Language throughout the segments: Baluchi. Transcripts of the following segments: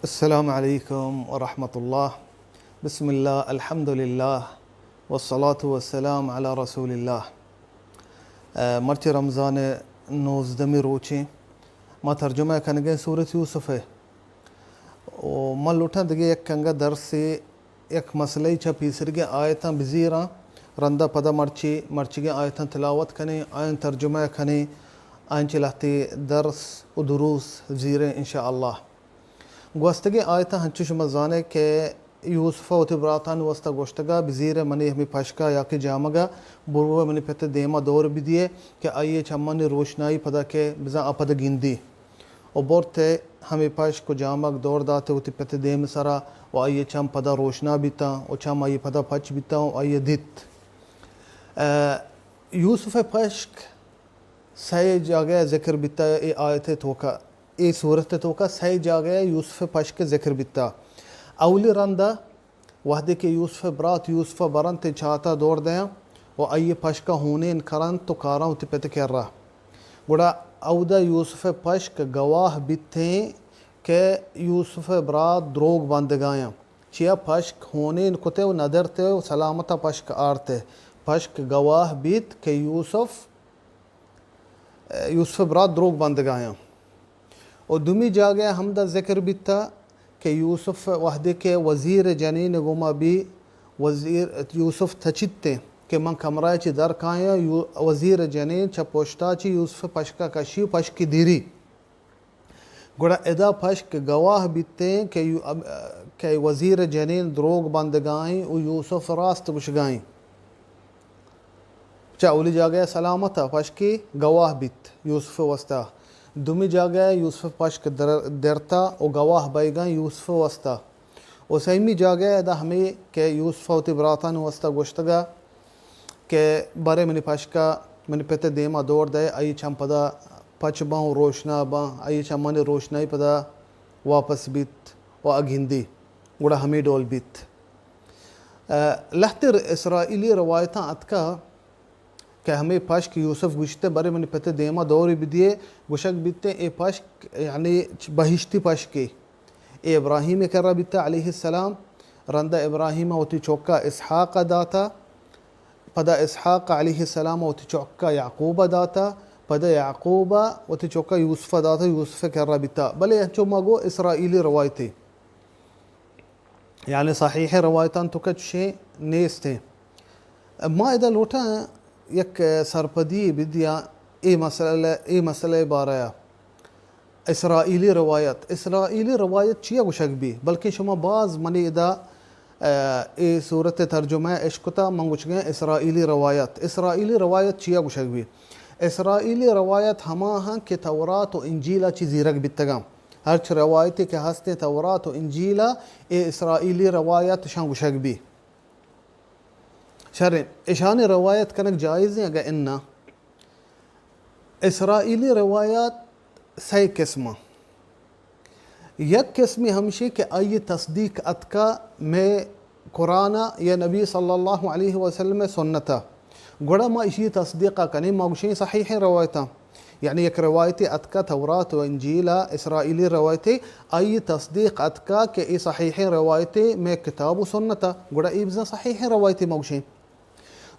السلام علیکم ورحمۃ اللہ۔ بسم اللہ، الحمدللہ، والصلاة والسلام علی رسول اللہ۔ اے، مرچی رمضان نوزدہمی روچیں، ما ترجمہ کنگیں سورت یوسف ء۔ و من لوٹاں دگہ یک انگہ درسے، یک مسئلہ چہ پیسرگیں آیتاں بزیراں، رندا پدا مرچی، مرچیگیں آیتاں تلاوت کنیں، آیاں ترجمہ کنیں، آیاں چہ لہتے درس و دروس زیریں انشاءاللہ۔ گوستگیں آیتاں ہنچو شما زانے کہ یوسف ء وتی براتانی واسطہ گوشتگا، بزیرے منی ہمے پشکا یا کہ جامگا، برو منی پت ء دیما دور بدیے کہ آئی ء چمانی روشنائی پدا کہ بزاں آ پدا گندی۔ و برت ء ہمے پشک و جامگ دور دات ء وتی پت ء دیم سرا و آئی ء چم پدا روشنا بیتاں و چم آئی ء پدا پچ بیتاں و آئی ء دیت۔ ء یوسف ء پشک سئے جاگہ ء ذکر بیتہ اے آیت ء توکا، اے سورت ء توکا سئے جاگہ ء یوسف ء پشک ء ذکر بیتہ۔ اولی رندا وہدے کہ یوسف ء برات یوسف ء برنت ء چاتا دور دیاں و آئی ء پشک ء ہونین کرنت و کاراں وتی پت ء کرا، گڑا اودا یوسف ء پشک گواہ بیتیں کہ یوسف ء برات دروگ بندگایاں، چیا پشک ہونین کتے و ندرتے و سلامتا پشک آرتے۔ پشک گواہ بیت کہ یوسف یوسف ء برات دروگ بندگایاں۔ و دومی جاگہ ء ہمدا ذکر بیتا کہ یوسف وہدے کہ وزیر ء جنین ء گوما بی، وزیر یوسف تچیتیں کہ من کمرہ ء چہ در کایاں، یو-، وزیر ء جنین چہ پشتا چہ یوسف ء پشکا کشی و پشکی دیری۔ گڑا ادا پشک گواہ بیتیں کہ یو-، ام-، کہ وزیر ء جنین دروگ بندگائیں و یوسف راست گوشگائیں۔ چہ اولی جاگہ ء سلامت ء پشکی گواہ بیت یوسف ء واسطہ۔ دومی جاگہ ء یوسف ء پشک در-، درتا و گواہ بئیگاں یوسف ء واسطہ۔ و سیمی جاگہ ء ادا ہمے کہ یوسف ء وتی براتانی واسطہ گوشتگا کہ برے منی پشکا منی پت ء دیما دور دئے، آئی چم پدا پچ باں و روشنا باں، آئی چمانی روشنائی پدا واپس بیت و اگندی۔ گڑا ہمے ڈول بیت۔ ء لہتے اسرائیلی روایتاں اتکا کہ ہمے پشک یوسف گوشتے، برے منی پت ء دیما دورے بدیے، گوشگ بیتیں اے پشک یعنی چ-، بہشتی پشکے۔ اے ابراہیم ء کرا بیتا علیہ السلام، رندا ابراہیم ء وتی چکا اسحاق ء داتا، پدا اسحاق علیہ السلام ء وتی چکا یعقوب ء داتا، پدا یعقوب ء وتی چکا یوسف ء داتا، یوسف ء کرا بیتا۔ بلے انچو ما گو اسرائیلی روایتے۔ یعنی صحیح روایتان تو کہ چشیں نیستیں۔ ما ادا لوٹاں یک سرپدی بدیاں اے مسئلہ، اے مسئلہ بارہ اسرائیلی روایت۔ اسرائیلی روایت چیا گوشگ بی؟ بلکہ شما باز منی ادا، ء، اے صورت ترجمہ اشکتا من گوشگیں اسرائیلی روایت۔ اسرائیلی روایت چیا گوشگ بی؟ اسرائیلی روایت ہما ہاں کہ تورات و انجیل چی زیرگ بیتگاں۔ ہرچ روایتے کہ ہستیں تورات و انجیل ء، اے اسرائیلی روایت شان گوشگ بی۔ شریں، اشانی روایت کنگ جائزیں اگہ اناں؟ اسرائیلی روایت سئے قسم۔ یک قسمی ہمشی کہ آئی تصدیق اتکا میں قرآن یا نبی صلی اللہ علیہ وسلم سنت۔ گڑا ما اشی تصدیق کنیں، ما گوشیں صحیح روایتاں۔ یعنی یک روایتے اتکا تورات و انجیل ء، اسرائیلی روایتے، آئی تصدیق اتکا کہ اے صحیحیں روایتے مئے کتاب و سنت ء، گڑا اے بزاں صحیحیں روایتے ما گوشیں۔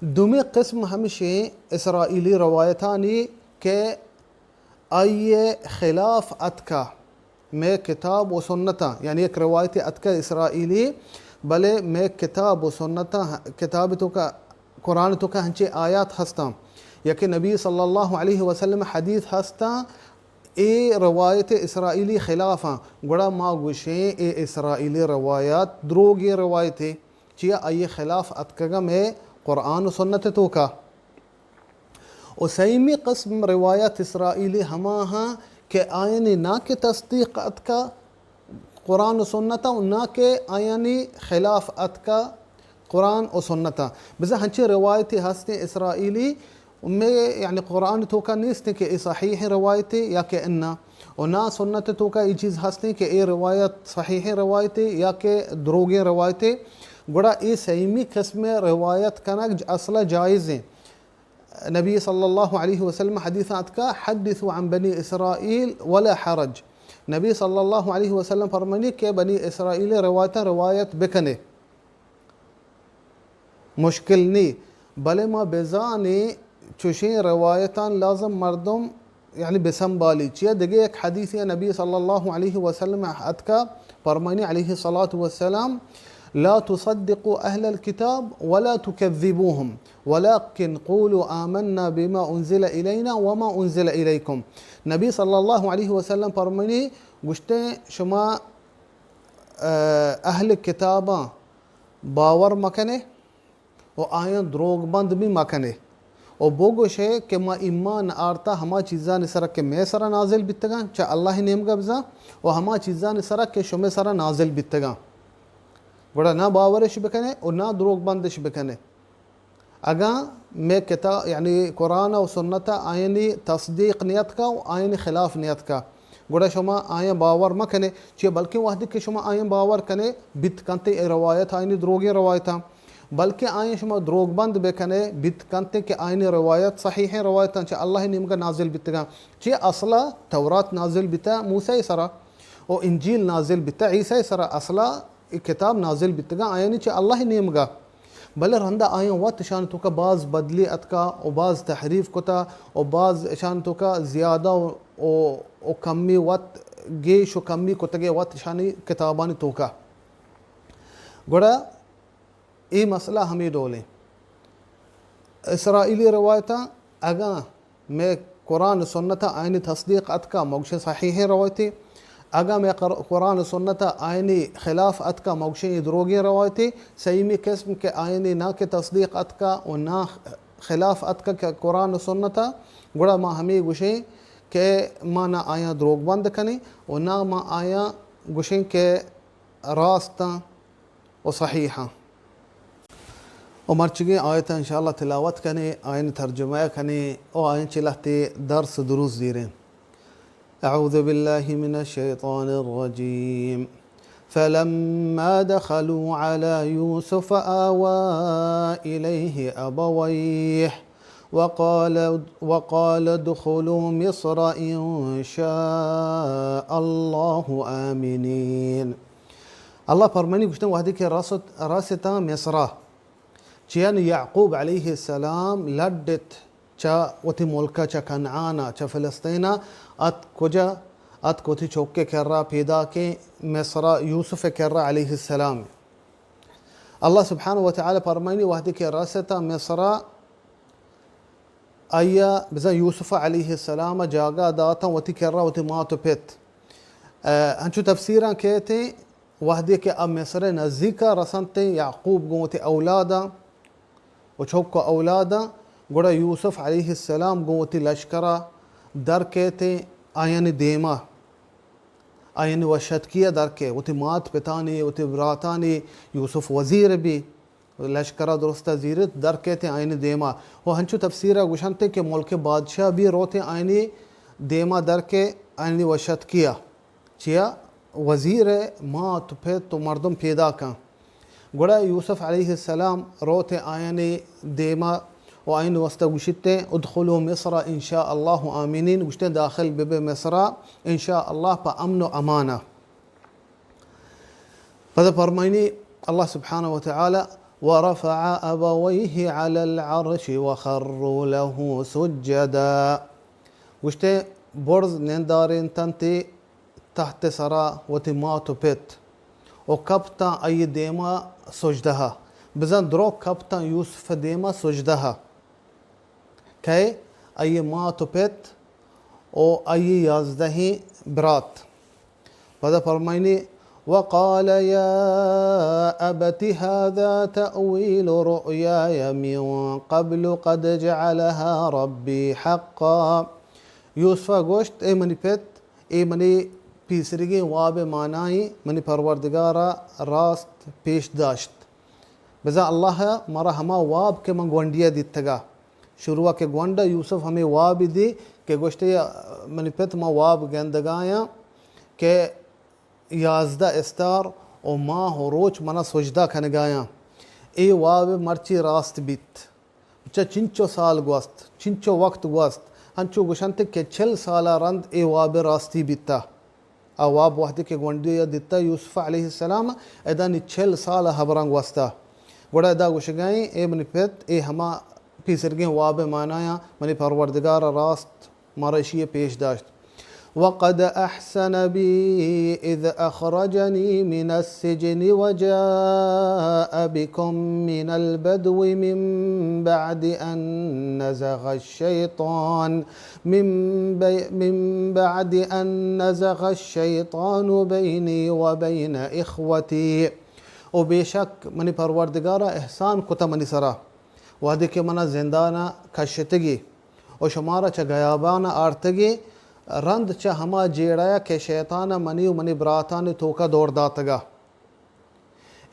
دومی قسم ہمشیں اسرائیلی روایتانی کہ آئی خلاف اتکا مئے کتاب و سنتاں، یعنی یک روایتے اتکا اسرائیلی، بلے مئے کتاب و سنتاں، کتاب توکا، قرآن توکا ہنچیں آیات ہستاں، یا کہ نبی صلی اللہ علیہ وسلم حدیث ہستاں، اے روایت اسرائیلی خلافاں، گڑا ما گوشیں اے اسرائیلی روایات دروگیں روایتے، چیا آئی خلاف اتکگا مئے قرآن و سنت توکا۔ و سیمی قسم روایت اسرائیلی ہما ہاں کہ آیانی نا کہ تصدیق اتکا قرآن و سنت ء و نا کہ آیانی خلاف اتکا قرآن و سنت ء۔ بزاں ہنچیں روایتے ہستیں اسرائیلی مئے یعنی قرآن توکا نیستیں کہ اے صحیحیں روایتے یا کہ انا، و نا سنت توکا اے چیز ہستیں کہ اے روایت صحیحیں روایتے یا کہ دروگیں روایتے۔ گڑا اے سیمی قسم روایت کنگ ج-، اصلا جائزیں۔ نبی صلی اللہ علیہ وسلم حدیث اتکا، حدثوا عن بنی اسرائیل ولا حرج۔ نبی صلی اللہ علیہ وسلم فرمانی کہ بنی اسرائیل روایتاں روایت بکنے، مشکل نی، بلے ما بزانیں چوشیں روایتاں لازم مردم یعنی بسنبالی۔ چیا دگہ یک حدیثے نبی صلی اللہ علیہ وسلم اتکا، فرمانی علیہ الصلاة والسلام: لا تصدقوا اهل الكتاب ولا تكذبوهم ولكن قولوا آمنا بما انزل الینا وما انزل الیکم۔ نبی صلی اللہ علیہ وسلم فرمانی، گوشتے، شما، اه، اہل کتاباں باور مکنے و آیاں دروگ بند بھی مکنے و بگوشے کہ ما ایمان آرتا ہما چیزانی سرا کہ مئے سرا نازل بیتگاں چہ اللہ نیمگا بزاں و ہما چیزانی سرا کہ شمے سرا نازل بیتگاں، گڑا نہ باورش بکنے و نہ دروگ بندش بکنے۔ اگاں مئے کتاب، یعنی قرآن و سنت، آیانی تصدیق نیتکا و آیانی خلاف نیتکا، گڑا شما آیاں باور مکنے۔ چیا بلکیں وہدے کہ شما آیاں باور کنے، بیت کنتے اے روایت آیانی دروگیں روایتاں، بلکیں آیاں شما دروگ بند بکنے، بیت کنتے کہ آیانی روایت صحیحیں روایتاں، چہ اللہ نیمگا نازل بیتگاں۔ چیا اصلا تورات نازل بیتا موسیٰ سرا و انجیل نازل بیتا عیسیٰ سرا، اصلا اے کتاب نازل بیتگاں آیانی چہ اللہ نیمگا۔ بلے رندا آیاں وت اشان توکا باز بدلی اتکا و باز تحریف کتا و باز اشان توکا زیادہ و، و، و کمی وت گیش و کمی کتگے وت اشانی کتابانی توکا۔ گڑا اے مسئلہ ہمے ڈولیں۔ اسرائیلی روایتاں اگاں مئے قرآن و سنت ء آیانی تصدیق اتکا، ما گوشیں صحیحیں روایتے۔ اگاں مئے قر-، قرآن و سنت ء آیانی خلاف اتکا، ما گوشیں اے دروگیں روایتے۔ سیمی قسم کہ آیانی نہ کہ تصدیق اتکا و نہ خلاف اتکا کہ قرآن و سنت ء، گڑا ما ہمے گوشیں کہ ما نہ آیاں دروگ بند کنیں و نہ ما آیاں گوشیں کہ راستاں و صحیحاں۔ و مرچگیں آیتاں انشاءاللہ تلاوت کنیں، آیانی ترجمہ کنیں و آیاں چہ لہتے درس و دروس زیریں۔ اعوذ باللہ من الشیطان الرجیم۔ فلما دخلوا على يوسف آوى إليه أبويه وقال، وقال ادخلوا مصر إن شاء الله آمنين۔ اللہ پرمانی گوشتن وہدے کہ رست، رستاں مصرا، چیان یعقوب علیہ السلام لڈت چہ وتی ملکا، چہ کنعانا، چہ فلسطینا، ات کجا؟ ات وتی چوکے کرا پیداکیں مصرا، یوسف کرا علیہ السلام۔ اللہ سبحانہ و تعالی پرمانی وہدے کہ رستاں مصرا، آئیا بزاں یوسف علیہ السلام جاگہ داتاں وتی کرا وتی مات و پت۔ اه، ہنچو تفسیراں کہتے، وہدے کہ آ مصر نزیکا رسنتے، یعقوب گوں وتی اولاداں و چک و اولاداں، گڑا یوسف علیہ السلام گوں وتی لشکرا در کہتے، آیانی دیما، آیانی وشتکیا در کہ وتی مات پتانی، وتی براتانی، یوسف وزیر بی، لشکرا درستا زیرت در کیت آیانی دیما۔ و ہنچو تفسیرا گوشنت کہ ملک بادشاہ بی روت آیانی دیما در کہ آیانی وشتکیا۔ چیا؟ وزیر مات و پت و مردم پیداکاں۔ گڑا یوسف علیہ السلام روت آیانی دیما و آیانی واسطہ گوشیت، ادخلوا مصر ان شاء اللہ آمنین، گوشتے داخل ببے مصرا ان شاء اللہ پہ امن و امانا۔ پدا فرمائنی اللہ سبحانہ و تعالی، ورفع أبويه على العرش وخروا له سجدا۔ گوشتے، برز نندارینتنتی تحت سرا وتی مات و پت و کپتاں آئی دیما سجدہ۔ بزاں درو کپتاں یوسف دیما سجدہ۔ کئے؟ آئی مات و پت و آئی یازدہیں برات۔ پدا فرمائنی، وقال يا أبت هذا تأويل رؤياي من قبل قد جعلها ربي حقا۔ یوسف گوشت، اے منی پت، اے منی پیسریگیں واب مانائیں منی پروردگارا راست پیش داشت۔ بزاں اللہ ء مارا ہما واب کہ من گونڈی ء دیتگا، شروع ء کہ گونڈ ء یوسف ہمے واب دی کہ گوشتے، منی پت، ما واب گندگایاں کہ یازدہ استار و ماہ و روچ منا سجدہ کنگایاں۔ اے واب مرچی راست بیت۔ چہ چنچو سال گوست، چنچو وقت گوست، انچو گوشنت کہ چل سالا رند اے واب راستی بیتا۔ آ واب وہدے کہ گونڈی ءَ دیتا یوسف علیہ السلام، ادا نی چل سال ہبراں گوستا۔ گڑا ادا گوشگائیں، اے منی پت، اے ہما پیسرگیں واب ءِ معنایاں، منی پروردگار ءَ راست مارا اشی ءَ پیش داشت۔ وقد أحسن بي إذ أخرجني من السجن وجاء بكم من البدو من بعد أن نزغ الشيطان من بي من بعد أن نزغ الشيطان بيني وبين إخوتي۔ و بے شک منی پروردگار ءَ احسان کتا منی سرا، وہدے کہ منا زندان ءَ کشتگی و شمارا چہ گیابان ءَ آرتگی، رند چہ ہما جیڑہ ءَ کہ شیطان ءَ منی و منی براتانی توکا دور داتگا۔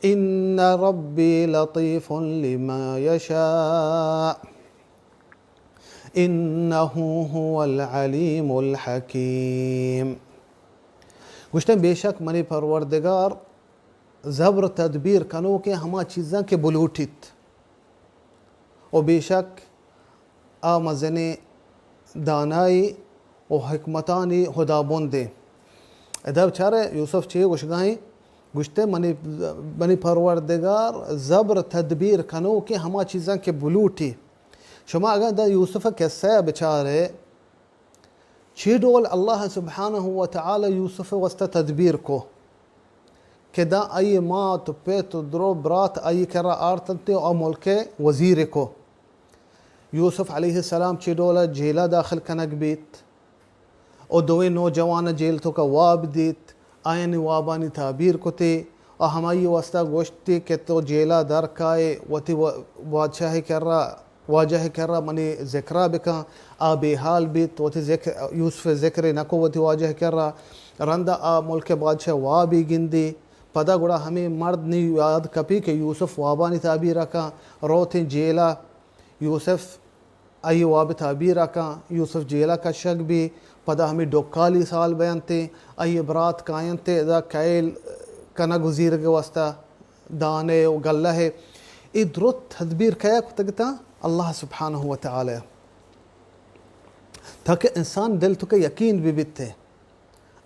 إن ربي لطيف لما يشاء إنه هو العليم الحكيم۔ گوشتن، بے شک منی پروردگار زبر تدبیر کنوکیں ہما چیزاں کہ بلوٹیت، و بے شک آ مزنیں دانائی و حکمتانی ہدابندیں۔ ادا بچارے یوسف چے گوشگائیں؟ گوشتے، منی، منی پروردگار زبر تدبیر کنوکیں ہما چیزاں کہ بلوٹی۔ شما اگاں دا یوسف قصہ بچارے، چی ڈول اللہ سبحانہ و تعالی یوسف واسطہ تدبیر کو کہ داں آئی مات و پت و درو برات آئی کرا آرتنتے و آ ملک وزیر کو۔ یوسف علیہ السلام چی ڈول جیلا داخل کنگ بیت و دوئیں نوجوان جیل توکا واب دیت، آیانی وابانی تعبیر کتے و ہمائی واسطہ گوشتی کہ تو جیلا در کائے، وتی و-، بادشاہ کرا، واجہ کرا منی ذکرا بکن۔ آ بے حال بیت، وتی ذکر، یوسف ذکر نکو وتی واجہ کرا۔ رندا آ ملک بادشاہ وابی گندی۔ پدا گڑا ہمے مرد نی یاد کپی کہ یوسف وابانی تعبیر کن، روتیں جیلا۔ یوسف آئی واب تعبیر کن، یوسف جیلا کشگ بی، پدا ہمے ڈکالی سال بینتے، آئی برات کاینتے، ادا کیل کنگ و زیرگ واسطہ دانے و گلہ۔ اے درست تدبیر کیا کتگتا؟ اللہ سبحانہ و تعالی۔ تاکہ انسان دل توکا یقین بی بیتے۔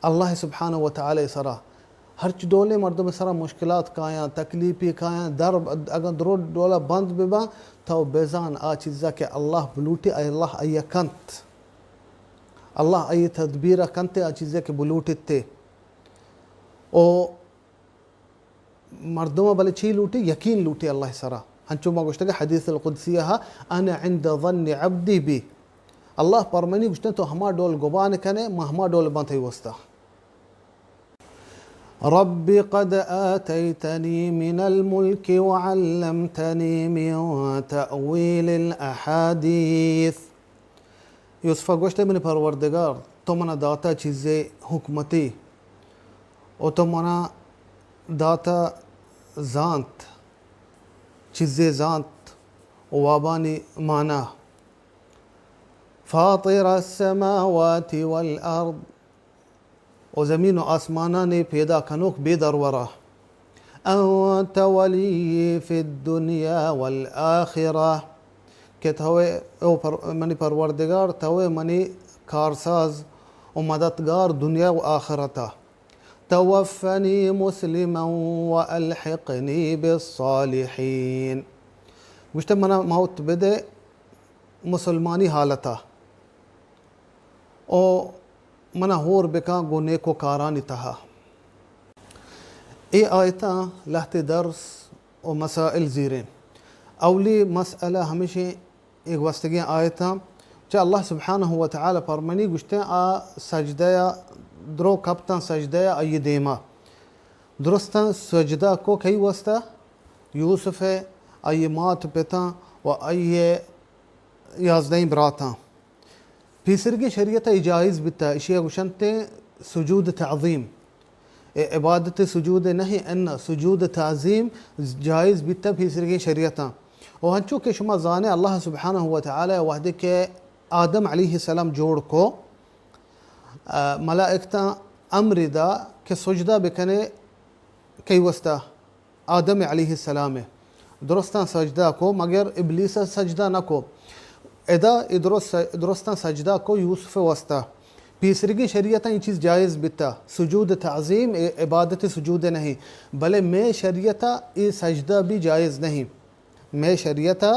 اللہ سبحانہ و تعالی سرا ہرچ ڈولیں مردم سرا مشکلات کایاں، تکلیفی کایاں، در اگاں درو ڈولا بند بباں، تو بزان آ چیزا کہ اللہ بلوٹی، اللہ آئی کنت۔ اللہ آئی تدبیر کنتے آ چیزے کہ بلوٹتے۔ او مردم بلے چی لوٹی؟ یقین لوٹی اللہ سرا۔ ہنچو ما گوشتگ حدیث القدسی ہا، انا عند ظن عبدی بی۔ اللہ پرمانی گوشتن تو ہما ڈول گمان کنے، ما ہما ڈول بنت واسطہ۔ رب قد آتيتني من الملك وعلمتني من تأويل الأحاديث۔ یوسف ءَ گوشت، اے منی پروردگار، تو منا داتا چیزے حکمتی، و تو منا داتا زانت، چیزے زانت و وابانی مانا۔ فاطر السماوات والأرض، و زمین و آسمانانی پیدا کنوک بے درورا۔ انت ولی فی الدنیا والآخرہ، کہ توے او پر-، منی پروردگار، توے منی کارساز و مددگار دنیا و آخرتا۔ توفنی مسلما و الحقنی بالصالحین۔ گوشتے، منا موت بدے مسلمانی حالتا۔ او منا ہور بکاں گوں نیکو کارانی تہا۔ اے آیتاں لہتے درس و مسائل زیریں۔ اولی مسئلہ ہمیشیں، اے گوستگیں آیتاں چہ اللہ سبحانہ و تعالی پرمانی گوشتیں، آ سجدہ ءَ درو کپتاں، سجدہ ءَ آئی دیما درستاں سجدہ کو کئی واسطہ؟ یوسف ءَ، آئی مات پتاں و آئی یازدہیں براتاں۔ پیسرگیں شریعت ءَ اے جائز بیتا، اشی ءَ گوشنت سجود تعظیم۔ اے عبادت سجود نہ، ان سجود تعظیم جائز بیتا پیسرگیں شریعتاں۔ و ہنچو کہ شما زانے، اللہ سبحانہ و تعالی وہدے کہ آدم علیہ السلام جوڑ کو، آ، ملائکتاں امر دا کہ سجدہ بکنے کئی واسطہ؟ آدم علیہ السلام ءَ۔ درستاں سجدہ کو، مگر ابلیس ءَ سجدہ نہ کو۔ ادا اے درست، درستاں سجدہ کو یوسف ءِ واسطہ۔ پیسریگیں شریعتاں اے چیز جائز بیتا، سجود تعظیم، اے عبادت سجود نہیں، بلے مئے شریعتا اے سجدہ بھی جائز نہیں۔ مئے شریعتا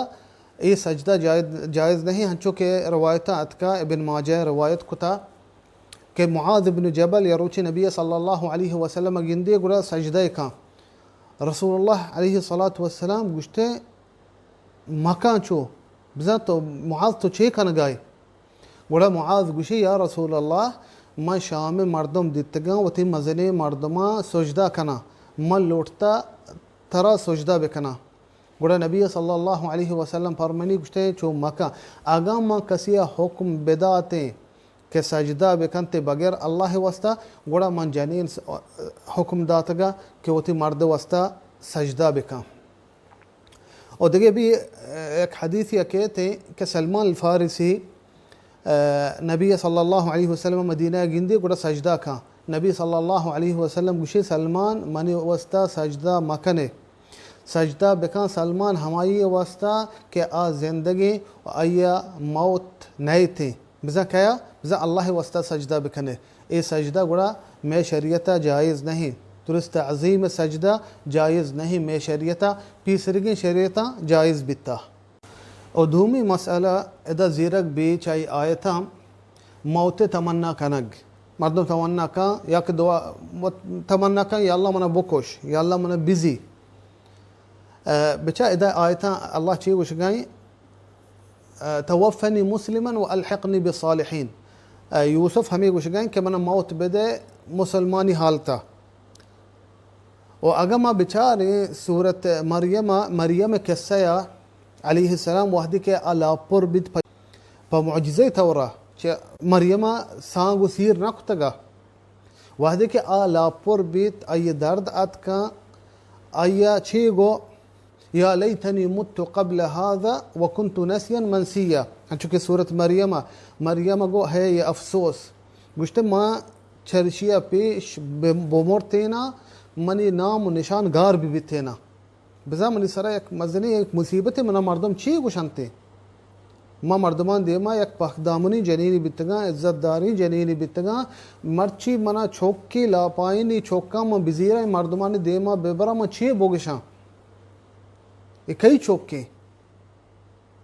اے سجدہ جائز، جائز نہیں، ہنچو کہ روایتاں اتکا، ابن ماجہ روایت کتا کہ معاذ ابن جبل یا روچے نبی صلی اللہ علیہ وسلم گندے گڑا سجدہ کاں۔ رسول اللہ علیہ الصلوۃ والسلام گوشتے، مکاں چو، بزاں تو معاذ تو چے کنگائے؟ گڑا معاذ گوشی، یا رسول اللہ، من شام مردم دیتگاں، وتی مزنیں مردماں سجدہ کناں، من لوٹتا ترا سجدہ بکناں۔ گڑا نبی صلی اللہ علیہ وسلم فرمانی گوشتے، چو مکاں، اگاں من کسی حکم بداتیں کہ سجدہ بکنتے بغیر اللہ واسطہ، گڑا من جنین س-، حکم داتگا کہ وتی مرد واسطہ سجدہ بکن۔ اور دگہ بھی، اہ، ایک حدیث یا کہتے کہ سلمان الفارسی، اہ، نبی صلی اللہ علیہ وسلم مدینہ گندی گڑا سجدہ کن۔ نبی صلی اللہ علیہ وسلم گوشی، سلمان، منی واسطہ سجدہ مکنے۔ سجدہ بکن سلمان ہمائی واسطہ کہ آ زندگیں و آئی موت نیتیں۔ بزاں کیا؟ بزاں اللہ واسطہ سجدہ بکنے۔ اے سجدہ گڑا مئے شریعتا جائز نہیں۔ درست تعظیم سجدہ جائز نہیں مئے شریعتا، پیسریگیں شریعتا جائز بیتا۔ و دومی مسئلہ ادا زیرگ بی چائی آیتاں موت تمنا کنگ۔ مردم تمنا کن یا کہ دعا، تمنا کن، یا اللہ منا بکش، یا اللہ منا بزی۔ اہ، بچا ادا آیتاں اللہ چی گوشگائیں؟ اہ، توفنی مسلما و الحقنی بالصالحین۔ اہ، یوسف ہمیں گوشگائیں کہ منا موت بدے مسلمانی حالتا۔ و اگاں ما بچاریں سورت مریم، مریم قصہ یا علیہ السلام وحدی کہ آ لاپر بیت پہ، پہ معجزہ طورا چہ مریم سانگ و سیر نہ کتگا۔ وحدے کہ آ لاپر بیت، آئی درد اتکاں، آئی چے گو، یا لیتنی مت قبل هذا وکنت نسیا منسیا۔ انچو کہ سورت مریم، مریم گو ہے یہ افسوس۔ گوشتے ما چرشیا پیش ب-، بمرتینا، منی نام و نشان گار بی بیتینا۔ بزاں منی سرا یک مزنیں یک مصیبتے، منا مردم چی گوشنتے؟ ما مردمان دیما یک پاکدامنی جنینی بیتگاں، عزت داریں جنینی بیتگاں، مرچی منا چوکی لاپائینی چوکاں من بزیراں مردمانی دیما ببراں، من چی بگشاں؟ اے کئی چوکیں؟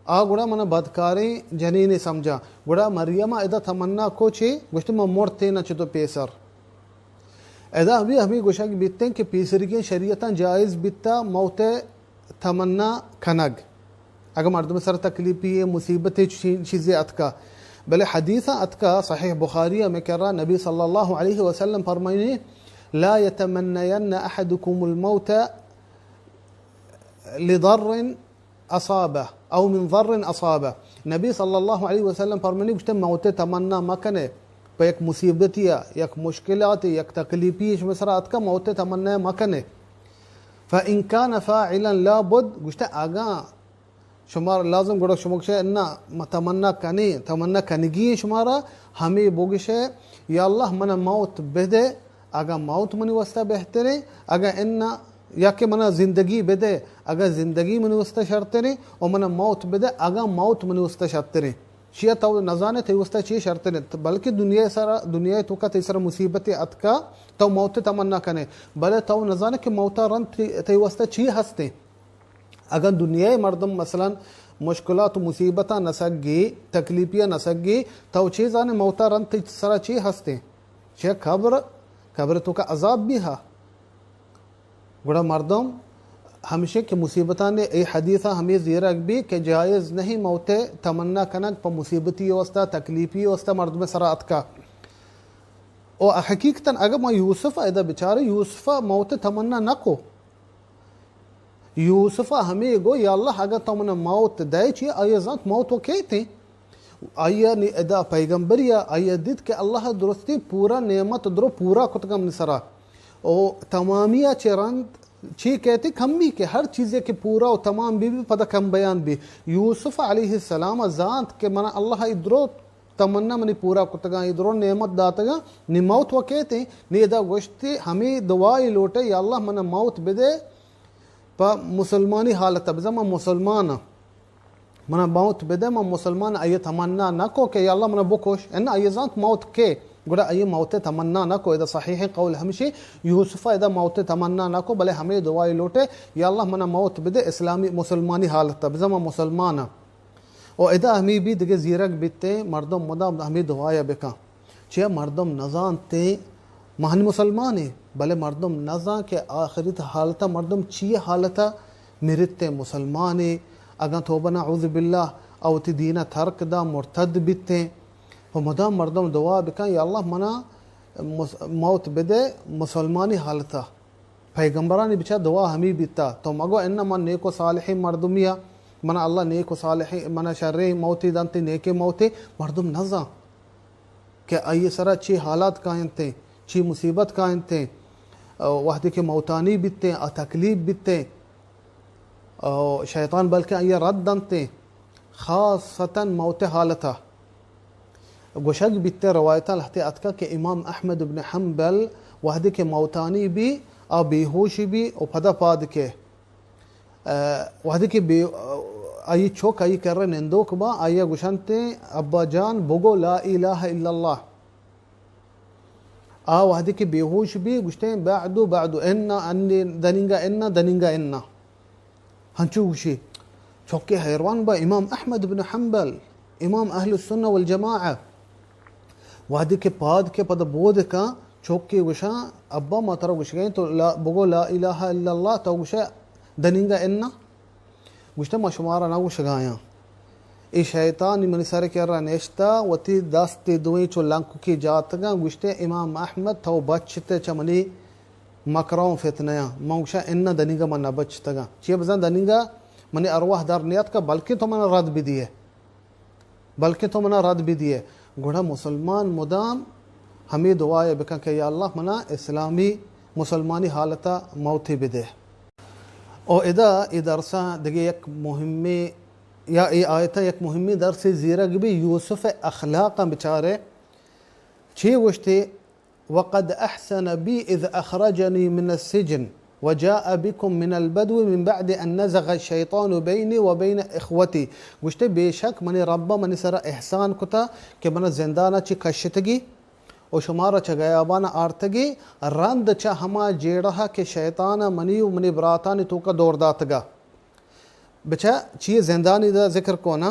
آ گڑا منا بدکاریں جنینے سمجھا۔ گڑا مریم ادا تمنا کو چے؟ گوشت، من مرتینا چہ تو پیسر۔ ادا ہمیں، ہمیں گوشگ بیتیں کہ پیسریگیں شریعتاں جائز بیتا موت تمنا کنگ۔ اگہ مردم سر تکلیفی مصیبت چی-، چیزے اتکا۔ بلے حدیث اتکا صحیح بخاری میں کرا نبی صلی اللہ علیہ وسلم فرمائنی، لا يتمنين أحدكم الموت لضر اصابه او من ضر اصابه۔ نبی صلی اللہ علیہ وسلم فرمانی گوشتے، موت تمنا مکنے پہ یک مصیبتی، یک مشکلاتی، یک تکلیفی شما سرا اتکا، موت تمنا مکنے۔ فان کان فاعلا لا بد، گوشتے اگاں شما لازم گڑا شما گوشے، نہ، ما تمنا کنیں، تمنا کنگی ایں شمارا، ہمیں بگشے، یا اللہ منا موت بدے، اگاں موت منی واسطہ بہتریں، اگاں انا یا کہ منا زندگی بدے، اگاں زندگی منی واسطہ شرتریں، و منا موت بدے، اگاں موت منی واسطہ شرتریں۔ چیا تو نزانے تئی واسطہ چی شرتریں؟ بلکہ دنیا سرا، دنیا توکا تئی سرا مصیبت اتکا، تو موت تمنا کنے، بلے تو نزانے کہ موتا رند تئی، تئی واسطہ چی ہستیں۔ اگاں دنیا مردم مثلاً مشکلات و مصیبتاں نسگی، تکلیفیاں نسگی، تو چی زانے موتا رند تئی سرا چی ہستیں؟ چہ قبر، قبر توکا عذاب بھی ہا۔ گڑا مردم ہمشہ کہ مصیبتاں نے اے حدیثا ہمیں زیرگ بھی کہ جائز نہیں موت تمنا کنگ پہ مصیبتی واسطہ، تکلیفی واسطہ مردم سرا اتکا۔ او حقیقتاً اگر ما یوسف ادا بچارے، یوسف موت تمنا نہ کو۔ یوسف ء ہمے گو، یا اللہ، اگاں تو من ء موت دئے، چیا آئی ء زانت موت و کیت انت؟ آئی ء نی ادا پیغمبری ء آئی ء دیت کہ اللہ ء درستیں پورا نعمت درو پورا کتگ منی سرا۔ او تمامی ء چہ رند چی کیت؟ کمی، کہ ہر چیزے کہ پورا و تمام بی بی، پدا کم بیان بی۔ یوسف علیہ السلام ء زانت کہ من اللہ ء درو تمنا منی پورا کتگاں، اے درو نعمت داتگاں، نی موت و کیت انت، نی ادا گوشت، ہمے دعائی لوٹے، یا اللہ، من ء موت بدے پہ مسلمانی حالت ء، بزاں من مسلمان آں، من ء موت بدے، من مسلمان آں۔ آئی ء تمنا نہ کو کہ یا اللہ، من ء بکش، اناں، آئی ء زانت موت کے۔ گڑا آئی موت تمنا نہ کو۔ ادا صحیح قول ہمشی، یوسف ادا موت تمنا نہ کو، بلے ہمے دعائی لوٹے، یا اللہ منا موت بدے اسلامی مسلمانی حالت، بزاں من مسلمان آں۔ و ادا ہمے بی دگہ زیرگ بیتیں، مردم مدام ہمے دعایا بکن۔ چیا مردم نزانتیں، مہنی مسلمانیں، بلے مردم نزان کہ آخرت حالتا مردم چی حالتا مرتیں، مسلمانیں، اگاں توبہ نعوذ باللہ او وتی دینا ترک دا، مرتد بیتیں، و مدام مردم دعا بکن، یا اللہ منا مس-، موت بدے مسلمانی حالتا۔ پیغمبرانی بچار دعا ہمے بیتا، تو مگو اناں من نیک و صالحیں مردمیا، منا اللہ نیک و صالحیں، منا شریں موتی دنت، نیکیں موتی۔ مردم نزان کہ آئی سرا چی حالات کاینتیں، چی مصیبت کاینتیں، وہدے کہ موتانی بیتیں، آ تکلیف بیتیں، شیطان بلکہ آئی رد دنتیں، خاصتاً موت حالتا۔ گوشگ بیتیں، روایتاں لہتے اتکا کہ امام احمد ابن حنبل وہدے کہ موتانی بی، آ بے ہوش بی و پدا پاد کے، آ، وہدے کہ بے، آئی چک آئی کرا نندوک با، آئی گوشنتیں، ابا جان بگو لا الہ الا اللہ۔ آ وہدے کہ بے ہوش بی، گوشتیں، بعد، بعد، انا، انی، دنینگا انا، دنینگا انا۔ ہنچو گوشی۔ چوکے حیروان با امام احمد بن حنبل، امام اہل السنہ والجماعہ۔ وہدے کہ پاد کے پدا بود کن، چوکے گوشاں، ابا ما ترا گوشگیں، تو لا، بگو لا الہ الا اللہ، تو گوشے دنینگا انا۔ گوشتہ، ما شمارا نہ گوشگایاں۔ اے شیطانی منی سر کرا نشتہ، وتی دست دوئیں چو لنککی جاتگاں، گوشتہ، امام احمد، تو بچتے چہ منی مکروں فتنیاں۔ من گوشاں، اناں دنیگا من نہ بچتگاں۔ چیا بزاں دنیگا منی ارواح در نیاتکا، بلکیں تو منا رد بدیئے۔ بلکیں تو منا رد بدیئے۔ گڑا مسلمان مدام ہمے دعایا بکن کہ یا اللہ منا اسلامی مسلمانی حالتا موتے بدے۔ او ادا اے درساں دگہ یک مہمیں، یا اے آیتاں یک مہمیں درسے زیرگ بی، یوسف اخلاقاں بچارے۔ چی گوشتے؟ وقد احسن بی اذ اخرجنی من السجن وجاء بکم من البدو من بعد ان نزغ الشیطان بینی و بین اخوتی۔ گوشتے، بے شک منی ربا منی سرا احسان کتا کہ منا زندانا چی کشتگی و شمارا چہ گیابان آرتگی، رند چہ ہما جیڑہ کہ شیطان منی و منی براتانی توکا دور داتگا۔ بچا چی زندانی دا ذکر کو نا؟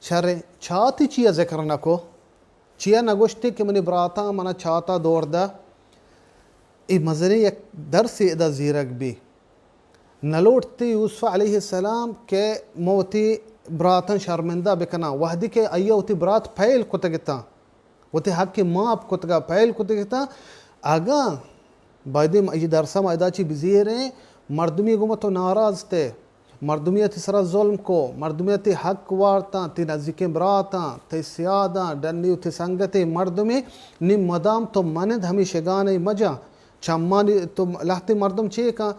شر، چاتی چیا ذکر نہ کو؟ چیا نہ گوشتے کہ منی براتاں منا چاتا دور دا؟ اے مزنیں یک درسے ادا زیرگ بی۔ نہ لوٹتے یوسف علیہ السلام کہ من وتی براتاں شرمندہ بکناں، وہدے کہ آئی وتی برات پہل کتگ اتاں، وتی حق ماپ کتگا پہل کتگ اتاں۔ اگاں بایدیں اے درسا ما ادا چی بزیریں، مردمی گوما تو ناراض تے، مردمی تی سرا ظلم کو، مردمی تی حق وارتاں، تی نزیکیں براتاں، تی سیاداں، ڈنی و تی سنگتیں مردمی، نی مدام تو منند ہمے شگانے مجاں۔ چمانی تو لہتے مردم چے کن؟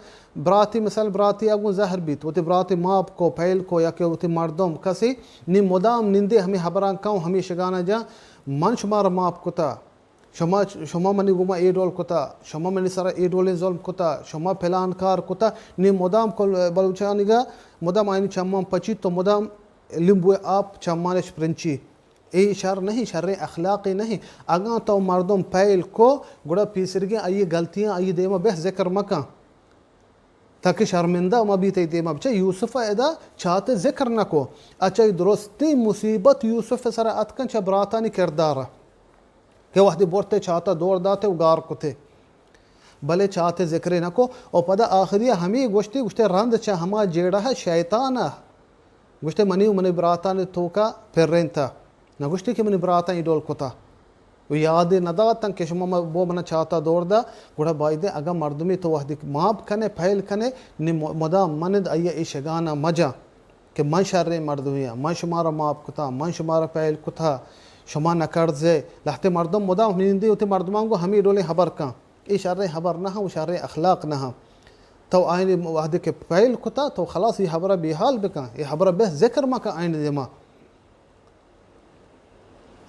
براتی مثال، براتی اگوں زہر بیت، وتی براتی ماپ کو، پہل کو، یا کہ وتی مردم کسی، نی مدام نندے ہمے حبراں کن، ہمے شگانا جا، من شمارا ماپ کتا، شما، شما منی گوما اے ڈول کتا، شما منی سرا اے ڈولیں ظلم کتا، شما پلان کار کتا، نی مدام کل بلوچانیگا مدام آئینی چمان پچیت تو مدام لیمبوئے آپ چمانش پرنچی۔ اے شر نہیں، شریں اخلاقے نہیں۔ اگاں تو مردم پہل کو، گڑا پیسرگیں آئی غلطیاں آئی دیما بہ ذکر مکن، تاکہ شرمندہ مہ بیت۔ اے دیما بچہ یوسف ادا چاتے ذکر نہ کو۔ اچھا، اے درستیں مصیبت یوسف سرا اتکن چہ براتانی کردارا کہ وہدے برتے چاتا دور داتے و گار کتے۔ بلے چاتے ذکرے نہ کو۔ و پدا آخری ہمے گوشتے، گوشتے، رند چہ ہما جیڑہ شیطان ء گوشتے، منی و منی براتانی توکا پرینتا۔ نہ گوشتے کہ منی براتاں اے ڈول کتا۔ و یادے نہ داتن کہ شما م-، بو منا چاتا دور دا۔ گڑا بایدیں اگاں مردمی تو وہدی ماپ کنے، پہل کنے، نی م-، مدام منند آئی اے شگانا مجاں۔ کہ من شریں مردمے آں، من شمارا ماپ کتاں، من شمارا پہل کتا، شما نہ کرزے۔ لہتے مردم مدام نندی وتی مردمان گو ہمے ڈولیں ہبر کن۔ اے شریں ہبر نہ، و شریں اخلاق نہ۔ تو آئین وہدے کہ پہل کتا، تو خلاص اے ہبرا بے حال بکن، اے ہبرا بہ ذکر مکن آئین دیما۔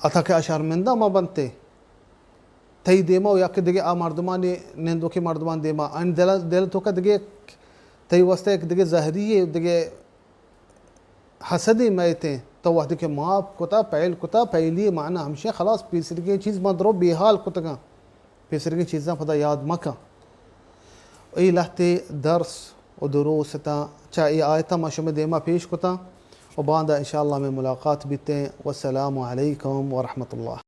اتا کہ آ شرمندہ مہ بنتے۔ تئی دیما و یا کہ دگہ آ مردمانی نندوکیں مردمان دیما، آئین دل، دل توکا دگہ تئی واسطہ یک دگہ زہری، دگہ حسدے میتیں، تو وہدے کہ معاف کتا، پہل کتا، پہلی معنی ہمشہ خلاص پیسرگیں چیز ما درو بے حال کتگاں، پیسرگیں چیزاں پدا یاد مکن۔ اے لہتے درس و دروس اتاں، چہ اے آیتاں ما شمے دیما پیش کتاں و باندا انشاءاللہ ہمے ملاقات بیتیں۔ والسلام علیکم ورحمۃ اللہ۔